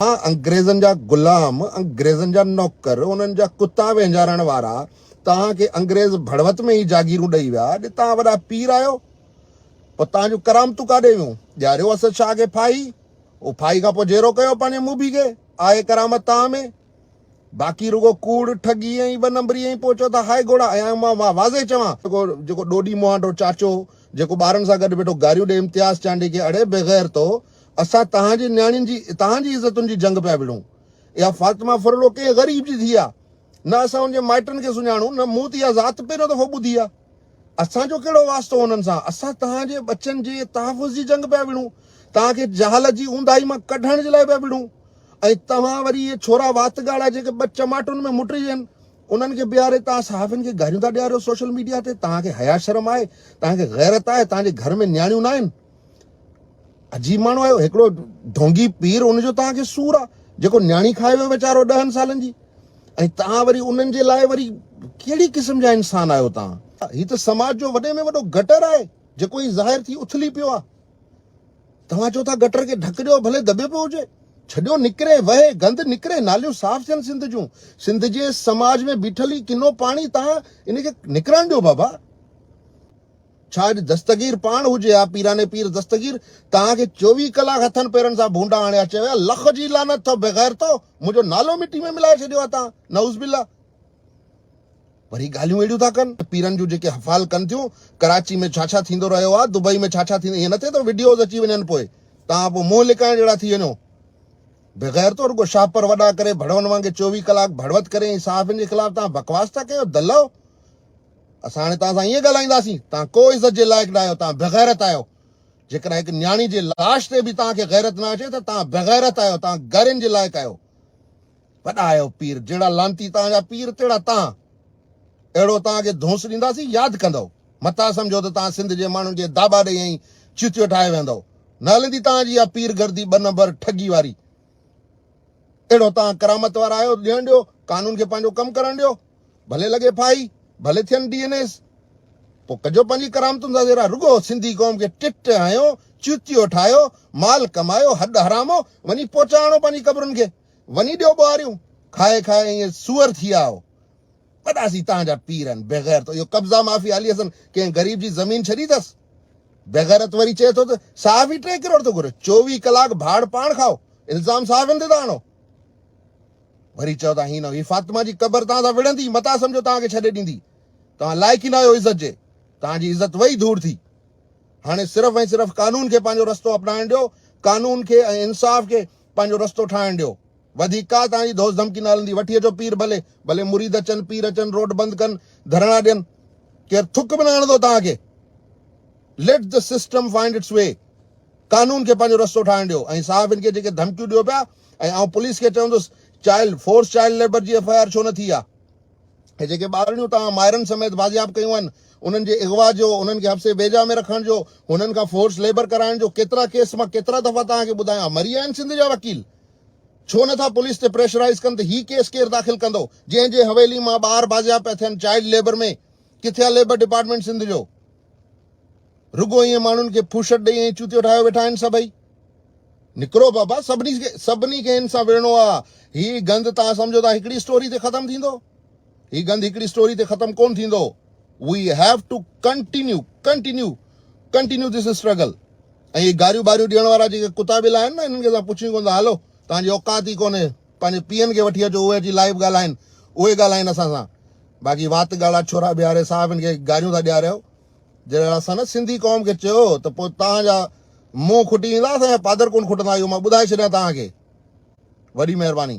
توهان انگريزن جا غلام، انگريزن جا نوڪر، انهن جا ڪتا وهنجارڻ وارا، توهان کي انگريز ڀڙوت ۾ ئي جاگيرون ڏئي ويا، اڄ توهان وڏا پير آهيو، پوء توهان جون ڪرامتون ڪاڏي ويون؟ ڏياريو اسد شاهه کي ڦاهي، اهو ڦاهي کان پوء جيئرو ڪيو پنهنجي موڀي کي، آهي ڪرامت توهان ۾؟ باقي رڳو ڪوڙ، ٺڳي ۽ ٻه نمبري ۽ پوء چئو ٿا هاء گهوڙا ۽ مان مان واضح چوان جيڪو جيڪو ڏوڏي مهانڊو چاچو جيڪو ٻارن سان گڏ ويٺو گاريون ڏي امتياز چانڊيي کي اڙي بيغيرتو اسان توهان جي نياڻين جي توهان جي عزتن جي جنگ پيا وڙهون اها فاطمه ڦرڙو ڪنهن غريب جي ڌيء آ نه اسان ان جي مائٽن کي سڃاڻون نه مون ته اها ذات پهريون دفعو ٻڌي آ اسان جو ڪهڙو واسطو انهن سان؟ اسان توهان جي ٻچن جي تحفظ جي جنگ پيا وڙهون، توهان کي جهالت جي اونداهي مان ڪڍڻ جي لاء پيا وڙهون ۽ توهان وري اهي ڇورا وات ڳاڙها جيڪي ٻه چماٽن ۾ مٽجن انهن کي بيهاري توهان صحافين کي گاريون ٿا ڏياريو سوشل ميڊيا تي، توهان کي حيا شرم آهي؟ توهان کي غيرت آهي؟ توهان جي گهر ۾ نياڻيون ناهن؟ عجيب ماڻهو آهيو، هڪڙو ڍونگي پير ان جو توهان کي سور آ جيڪو نياڻي کائي ويو ويچارو ڏهن سالن جي ۽ توهان وري انهن جي لاء وري ڪهڙي قسم جا انسان آهيو توهان. هي ته سماج جو وڏي ۾ وڏو گٽر آهي جيڪو هي ظاهر ٿي اٿلي پيو آ. توهان چئو ٿا گٽر کي ڍڪ ڏيو ڀلي دٻيو پيو هجي. ڇڏيو نڪري وهي گند نڪري ناليون صاف ٿين سنڌ جون. سنڌ جي سماج ۾ بيٺل هي ڪنو پاڻي توهان ان کي نڪرڻ ڏيو بابا. ڇا اڄ دستگير پاڻ هجي ها پيراني پير دستگير توهان کي 24 ڪلاڪ هٿن پيرن سان ڀونڊا هڻي ها چوي ها لک جي لعنت اٿو بيغيرتو منهنجو نالو مٽي ۾ ملائي ڇڏيو آ توهان نعوذ بالله وري ڳالهيون اهڙيون ٿا ڪن پيرن جون جيڪي حفال ڪن ٿيون ڪراچي ۾ ڇا ڇا ٿيندو رهيو آ دبئي ۾ ڇا ڇا ٿيندو ائين نه ٿئي ته وڊيوز اچي وڃن پوء توهان پوء منهن لڪائڻ جهڙا ٿي وڃو بيغيرتو رڳو شاپر وڏا ڪري ڀڙون وانگي 24 ڪلاڪ ڀڙوت ڪري ۽ صحافين جي خلاف توهان بڪواس ٿا ڪيو دلو اسان هاڻي توهان سان ائين ڳالهائينداسين، توهان ڪو عزت جي لائق نه آهيو، توهان بيغيرت آهيو. جيڪڏهن هڪ نياڻي جي لاش تي به توهان کي غيرت نه اچي ته توهان بيغيرت آهيو، توهان گارين جي لائق آهيو. وڏا آهيو پير، جهڙا لعنتي توهان جا پير تهڙا توهان. اهڙو توهان کي ڌونس ڏينداسين، ياد ڪندؤ. متان سمجهو ته توهان سنڌ جي ماڻهن کي داٻا ڏئي ۽ چتيو ٺاهي ويهندؤ. نه هلندي توهان جي اها پير گردي ٻه نمبر ٺڳي واري. اهڙو توهان ڪرامت وارا آهيو، ڏيڻ ڏيو، قانون کي پنهنجو ڪم ڪرڻ ڏيو. ڀلي لڳي ڦاهي، ڀلي ٿين ڊي اين ايز، پوء ڪجو پنهنجي ڪرامتن سان زيرا، رڳو سنڌي قوم کي ٽٽ هنيو، چوتيو ٺاهيو، مال ڪمايو، هڏ حرامو، وڃي پوچا هڻو پنهنجي قبرن کي، وڃي ڏيو ٻوهاريون، کائي کائي ائين سوئر ٿي ويا آهو. وڏا سي تهان جا پير آهن، بيغيرتو، اهو قبضا مافيا علي حسن ڪنهن غريب جي زمين ڇڏي اٿس؟ بيغيرت وري چئي ٿو ته صحافي ٽي ڪروڙ ٿو گهري، 24 ڪلاڪ ڀاڙ پاڻ کائو، الزام صحافين تي ٿا هڻو. وري چئو ٿا هي نه هي فاطمه جي قبر توهان سان وڙهندي متان سمجهو توهان کي ڇڏي ڏيندي توهان لائق ئي نه آهيو عزت جي توهان جي عزت وئي ڌوڙ ٿي هاڻي صرف ۽ صرف قانون کي پنهنجو رستو اپنائڻ ڏيو قانون کي ۽ انصاف کي پنهنجو رستو ٺاهڻ ڏيو وڌيڪ ڪا توهان جي ڌوس ڌمڪي نه هلندي وٺي اچو پير ڀلي ڀلي مريد اچن پير اچن روڊ بند ڪن ڌرڻا ڏين ڪير ٿڪ به نه هڻندو توهان کي let the system find its way قانون کي پنهنجو رستو ٺاهڻ ڏيو ۽ صحافين کي جيڪي ڌمڪيون ڏيو پيا ۽ آئون پوليس کي چوندس چائلڊ فورس چائلڊ ليبر جي ايف I R ڇو نه ٿي آ ۽ جيڪي ٻارڙيون توهان مائرن سميت بازياب ڪيون آهن انهن جي اغوا جو انهن کي حبس بيجا ۾ رکڻ جو هنن کان فورس ليبر ڪرائڻ جو ڪيترا ڪيس مان ڪيترا دفعا توهان کي ٻڌايان مري آهن سنڌ جا وڪيل ڇو نه ٿا پوليس تي پريشرائز ڪن ته هي ڪيس ڪير داخل ڪندو جنهن جي حويلي مان ٻار بازياب پيا ٿين چائلڊ ليبر ۾ ڪٿي آ ليبر ڊپارٽمينٽ سنڌ جو رڳو ائين ماڻهن کي ڦوشٽ ڏئي ائين چوتيو ٺاهيو ويٺا آهن سڀئي. نڪرو بابا سڀني کي سڀني کي هن سان وڙهڻو آ. هي گند توهان سمجهو ٿا هڪڙي اسٽوري تي ختم ٿيندو؟ هي گند هڪڙي اسٽوري تي ختم ڪون ٿيندو. We have to continue continue continue this struggle. ۽ هي گاريون ٻاريون ڏيڻ وارا جيڪي ڪتا ٻلا آهن نه انهن کي اسان پڇون ئي ڪون ٿا هلو توهان جي اوقات ئي ڪونهي پنهنجي پيئن کي وٺي اچو اهي اچي لائيو ڳالهائين اهي ڳالهائين اسان سان باقي وات ڳاڙها ڇورا بيهاري صحافين کي گاريون ٿا ڏياريو. جڏهن اسان نه سنڌي قوم کي چيو ته پوء توهان جا منهن کٽي ويندا اسان جا پادر ڪونه کٽندا اهو مان ٻڌائي ڇڏيان توهان کي وڏي مهرباني.